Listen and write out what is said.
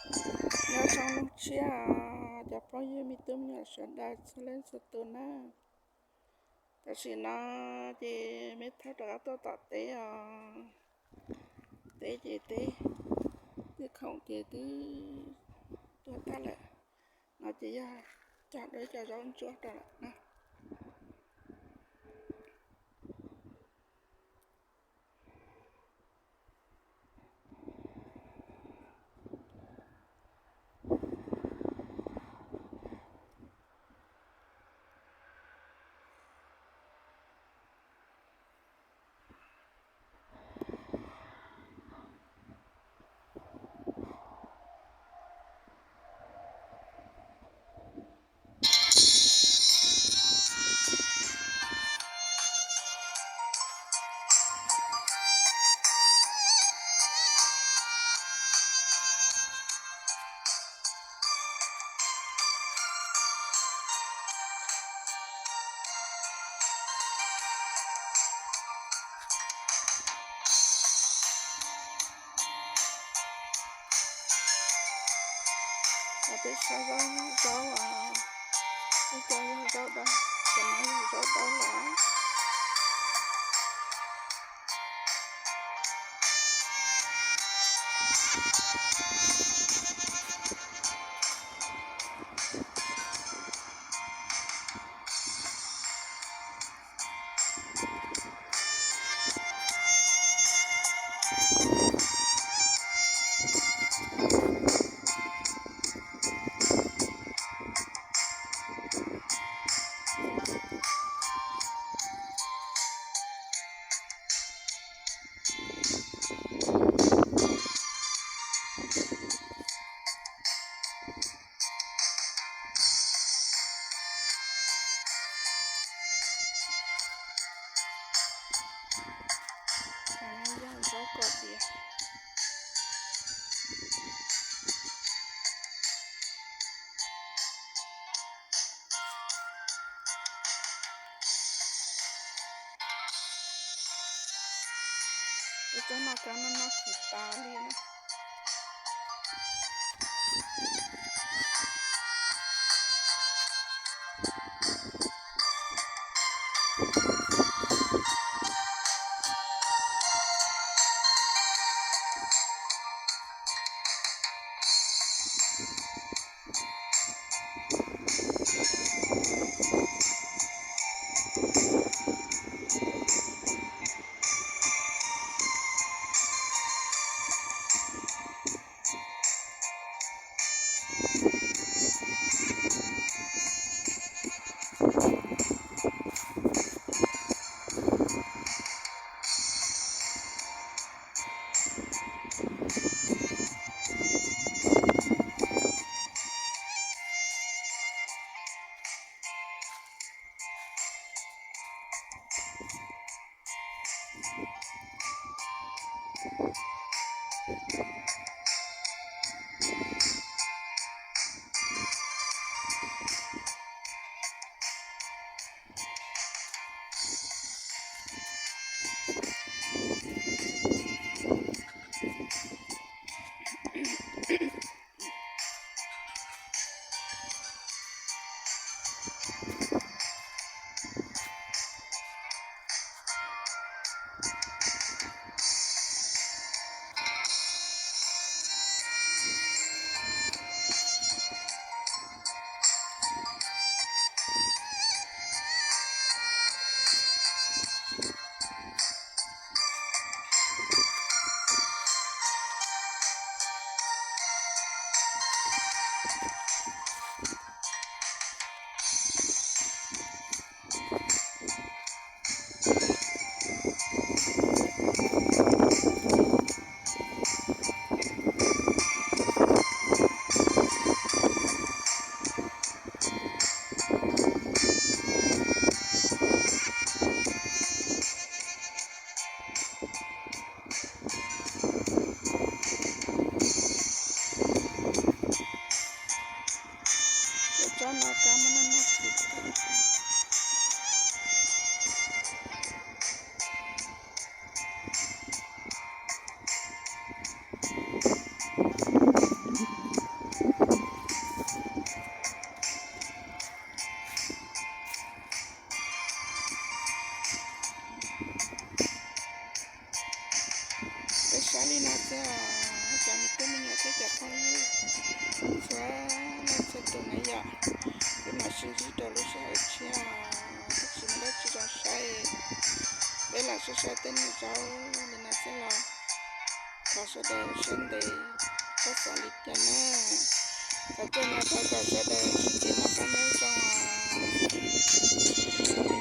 Nyob zoo hnub tshiab, cov phooj ywg me tub me nyuam sawv daws txhua leej txhua tus na. Tam sim no ces me thawj rov qab tuaj tom teb os. Teb ces teb, tej khoom ces twb tuag tag lawm. No ces yog cog dawb cog zaub ntsuab rau lawm na. Peb saib zaub, zaub, ib co yog zaub dawb, cov no yog zaub dawb los. Zaub kom tias ua tsob no kab no noj tsis tas li na. Saib saib tej neeg zaub li no xwb los thov sawv daws siab ntev txhob xav li cas na. Thov Tswv Ntuj thov kom sawv daws sib ntsib noj qab nyob zoo os.